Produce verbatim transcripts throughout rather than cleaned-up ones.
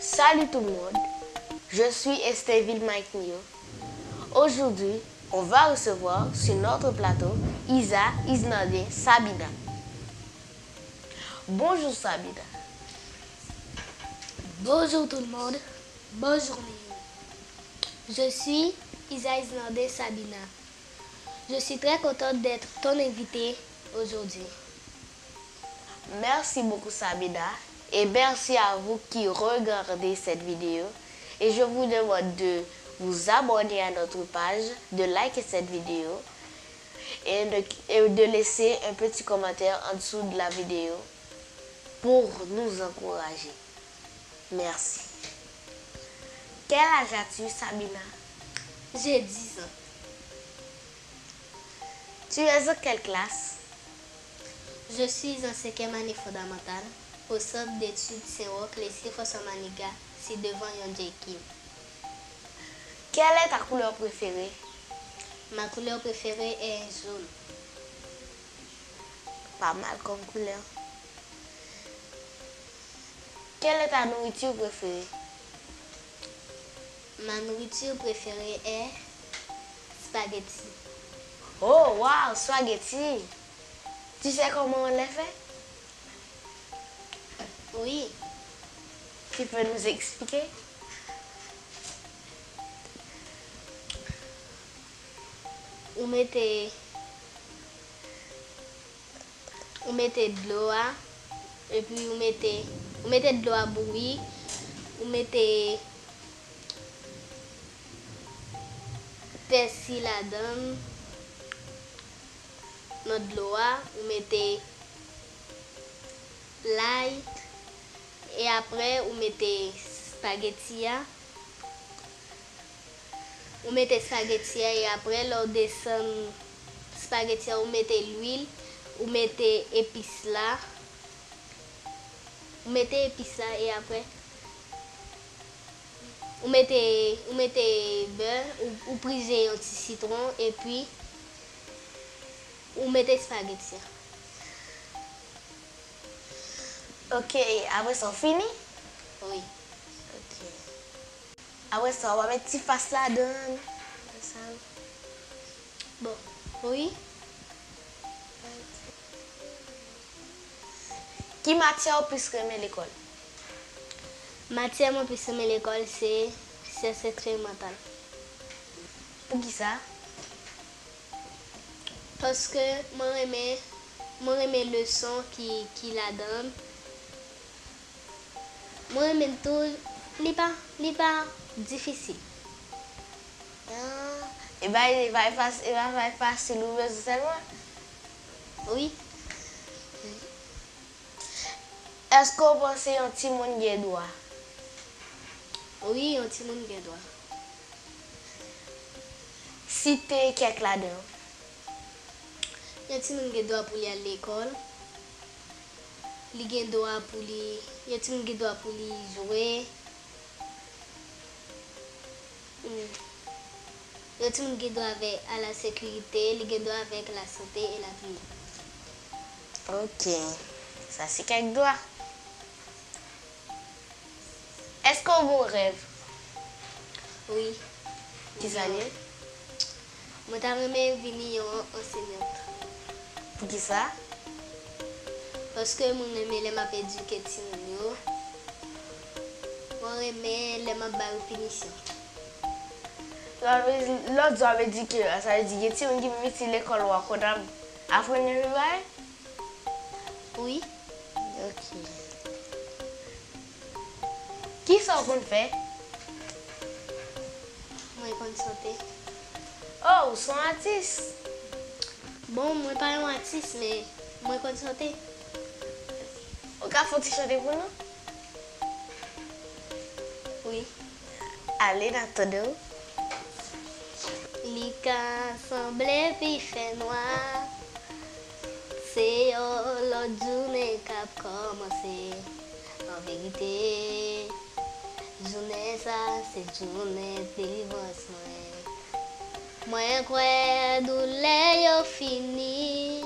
Salut tout le monde, je suis Esteville Mike Nio. Aujourd'hui, on va recevoir sur notre plateau Isa Isnande Sabina. Bonjour Sabina. Bonjour tout le monde. Bonjour Nio. Je suis Isa Isnande Sabina. Je suis très contente d'être ton invitée aujourd'hui. Merci beaucoup Sabina et merci à vous qui regardez cette vidéo et je vous demande de vous abonner à notre page, de liker cette vidéo et de, et de laisser un petit commentaire en dessous de la vidéo pour nous encourager. Merci. Quel âge as-tu, Sabina? J'ai dix ans. Tu es en quelle classe? Je suis en cinquième année fondamentale au centre d'études Saint-Roch, lycée François Manigat, ci devant Hyundai Kia. Quelle est ta couleur préférée? Ma couleur préférée est jaune. Pas mal comme couleur. Quelle est ta nourriture préférée? Ma nourriture préférée est spaghetti. Oh, wow, spaghetti! Tu sais comment on les fait? Oui. Tu peux nous expliquer? Ou mete, ou mete dlo a, epi ou mete, ou mete dlo a bouyi, ou mete pèsi ladan l, nan dlo a, ou mete lay, e apre ou mete espageti a. Ou mete espageti a, e apre lè w desann espageti a, ou mete lwil, ou mete epis la. Ou mete epis la, e apre ou mete, ou mete bè, ou, ou prize yon ti sitwon, epi ou mete espageti a. Ok, apre sa, w fini? Wi. Ok. Apre sa, w ap met ti fas ladan l. Bon, wi. Ki matyè w plis renmen lekòl? Matyè mwen plis renmen lekòl se syans eksperimantal. Poukisa? Paske mwen renmen, mwen renmen leson ki, ki ladan l. Mwen renmen l tou, li pa, li pa difisil. Ah, e bay, e bay fas-, e bay fasil ou bezwen sèlman? Wi. Èske w panse yon timoun gen dwa? Wi, yon timoun gen dwa. Site kèk ladan yo. Yon timoun gen dwa pou li al lekòl. Li gen dwa pou li, yon timoun gen dwa pou li jwe. Hmm. Yon timoun gen dwa avè, a la sekirite, li gen dwa avèk la sante e latriye. Ok. Sa se kèk dwa. Èske w gen yon rèv? Wi. Kisa l ye? Mwen ta renmen vin yon ansenyant. Poukisa? Paske mwen renmen lè m ap edike timoun yo. Mwen renmen lè m ap ba yo pinisyon. Lè w di w ap edike yo, sa vle di gen timoun ki pi piti lekòl ou a konn ap aprann yo yon bagay? Wi. Ok. Kisa w konn fè? Mwen konn chante. Oh, ou se yon atis? Bon, mwen pa yon atis, men mwen konn chante. Ou ka fè yon ti chante pou nou? Wi. Ale, n ap tande w. Li ka sanble pi fè nwa, se yon lòt jounen k ap kòmanse. An verite, jounen sa se jounen delivrans mwen. Mwen kwè doulè yo fini,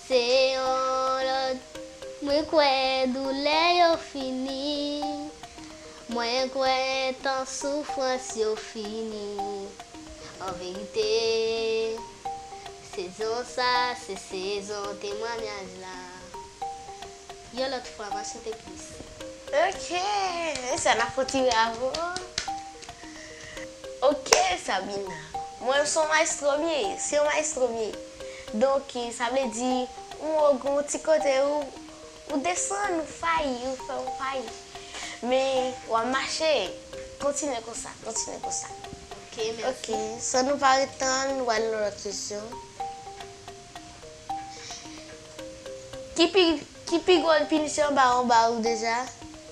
se yon lòt. Mwen kwè doulè yo fini, Mwen kwè tan soufrans yo fini. An verite, sezon sa se sezon temwanyaj la. Yon lòt fwa, m a chante plis. Ok, sa n ap fè ti bravo. Ok, Sabina. Mwen, se yon maestro m ye, se yon maestro m ye. Donk, sa vle di, ou gon ti kote ou, ou desann, ou fayi, ou fè yon fayi. Men, w ap mache. Kontinye konsa, kontinye konsa. Ok, mèsi. Ok, san nou pa ret tan, nou al nan lòt kesyon. Ki pi, ki pi gwo pinisyon yo ba w deja?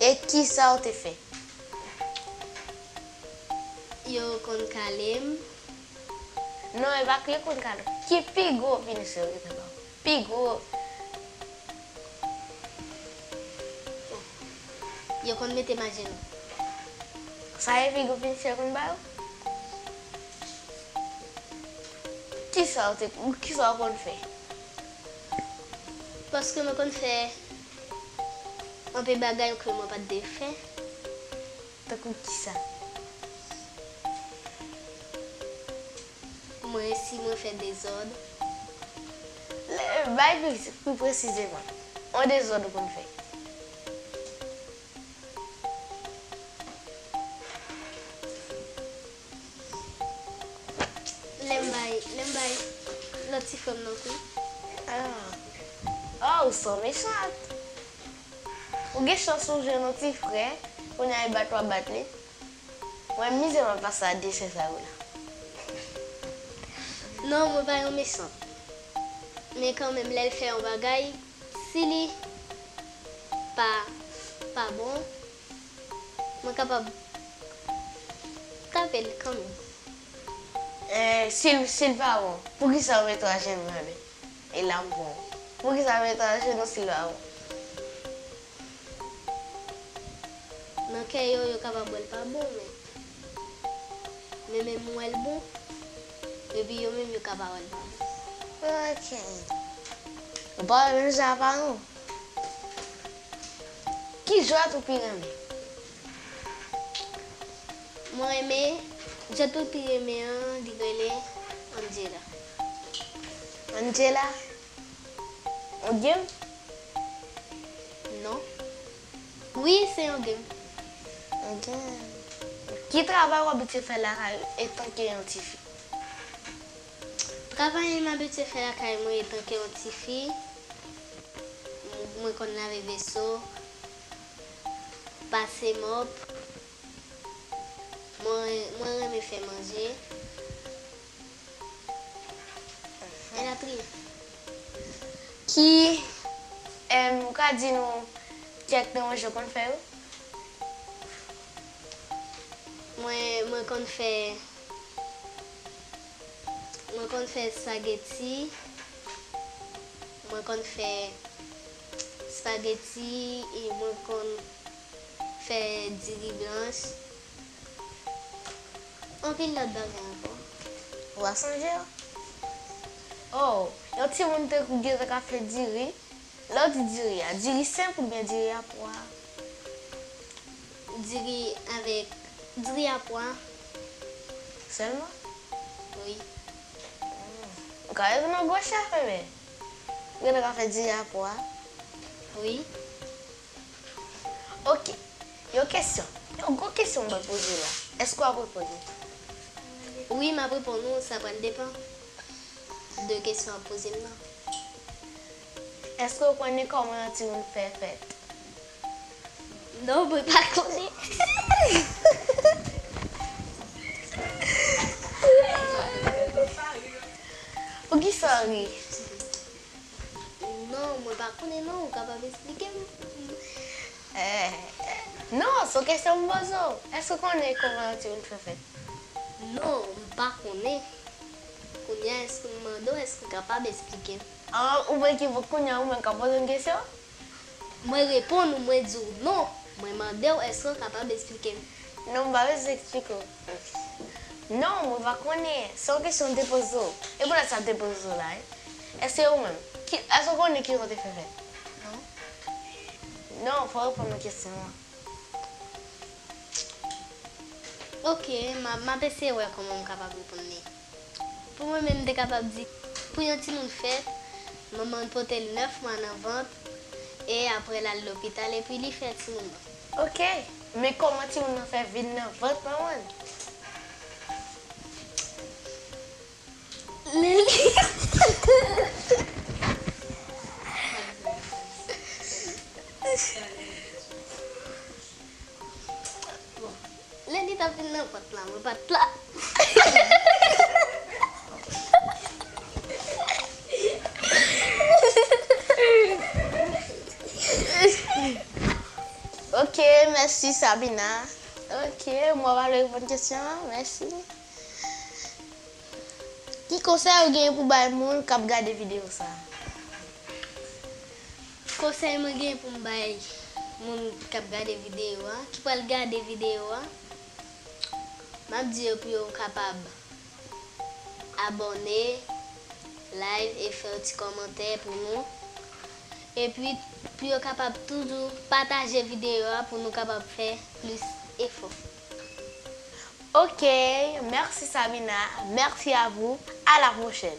E kisa w te fè? Yo konn kale m. Non, e pa ke yo konn kale w. Ki pi gwo pinisyon yo te ba w? Pi gwo. Yo konn mete m ajenou. Sa e pi gwo pinisyon yo konn ba w? Kisa w te, kisa w konn fè? Paske mwen konn fè anpil bagay ke mwen pa t dwe fè. Tankou kisa? Mwen, si mwen fè dezòd. Le, bay pi, pi presizeman. Yon dezòd ou konn fè? Lè m bay, lè m bay lòt ti frè m nan kou. Ah. Oh, ou san mechan. Ou gen chans ou jwenn yon ti frè, kounye a e bat w ap bat li. Mwen, mizè m ap pase a de sè sa yo la. Non, mwen pa yon mechan. Men kanmenm, lè l fè yon bagay, si li pa, pa bon, mwen kapab tape l kanmenm. Eh, si l, si l pa bon, poukisa w mete w ajenou, men? E la m pran w. Poukisa w mete w ajenou si l pa bon? Nan kè yo, yo kapab wè l pa bon, men, men menm mwen, l bon. Epi yo menm, yo ka pa wè l pa bon. Ok. Ou pa wè menm jan a paran w? Ki jwèt ou pi renmen? Mwen renmen, jwèt mwen pi renmen an, li rele Angela. Angela? Yon game? Non. Wi, se yon game. Yon game. Ki travay w abitye fè lakay ou etanke yon tifi? Travay m abitye fè lakay mwen etanke yon tifi, m-, mwen konn lave veso, pase mòp, mwen, mwen renmen fè manje. Elatriye. Ki, em, ou ka di nou kèk nan manje w konn fè yo? Mwen, mwen konn fè, mwen konn fè espageti, mwen konn fè espageti, e mwen konn fè diri blanch, anpil lòt bagay ankò. Ou pa sonje yo? Oh, yon timoun te gentan ka fè diri. Lè w di diri a, diri senp oubyen diri a pwa? Diri avèk, diri a pwa. Sèlman? Wi. Hmm. Ou ka retounen yon gwo chèf, men. Ou gentan ka fè diri a pwa? Wi. Ok. Yon kesyon. Yon gwo kesyon m pral poze w la. Èske w ap reponn li? Wi, m ap reponn ou. Sa pral depann de kesyon w ap poze m nan. Èske w konnen kòman yon timoun fè fèt? Non, mwen pa konnen. Poukisa w ri? Non, mwen pa konnen non, ou kapab esplike m? Eh, non, se yon kesyon m poze w. Èske w konnen kòman yon timoun fè fèt? Non, m pa konnen. Kounye a, èske m mande w, èske w kapab esplike m? Ah, ou menm ki, kounye a, ou menm k ap poze m kesyon? Mwen reponn ou, mwen di w non. Mwen mande w, èske w kapab esplike m? Non, m pa bezwen eksplike w. Non, mwen pa konnen. Se yon kesyon m te poze w. E poutèt sa m te poze w la, wi. Èske ou menm, ki, èske w konnen kijan w te fè fèt? Non. Non, fò w reponn mwen kesyon an. Ok, m a, m ap eseye wè kòman m kapab reponn li. Pou mwen menm, m te kapab di, pou yon timoun fèt, manman l pote l nèf mwa nan vant, e apre l al lopital, epi li fè timoun nan. Ok, men kòman timoun nan fè vin nan vant manman l? Lè li Bon, lè li t ap vin nan vant la, mwen pa t la. Ok, mèsi Sabina. Ok, mwen pa vle reponn kesyon an, mèsi. Ki konsèy ou gen pou bay moun k ap gade videyo sa a? Konsèy mwen gen pou m bay moun k ap gade videyo a, ki pral gade videyo a, m ap di yo pou yo kapab abòne, like e fè yon ti kòmantè pou nou. Epi, pou yo kapab toujou pataje videyo a pou nou kapab fè plis efò. Ok, merci Sabina, merci à vous, à la prochaine.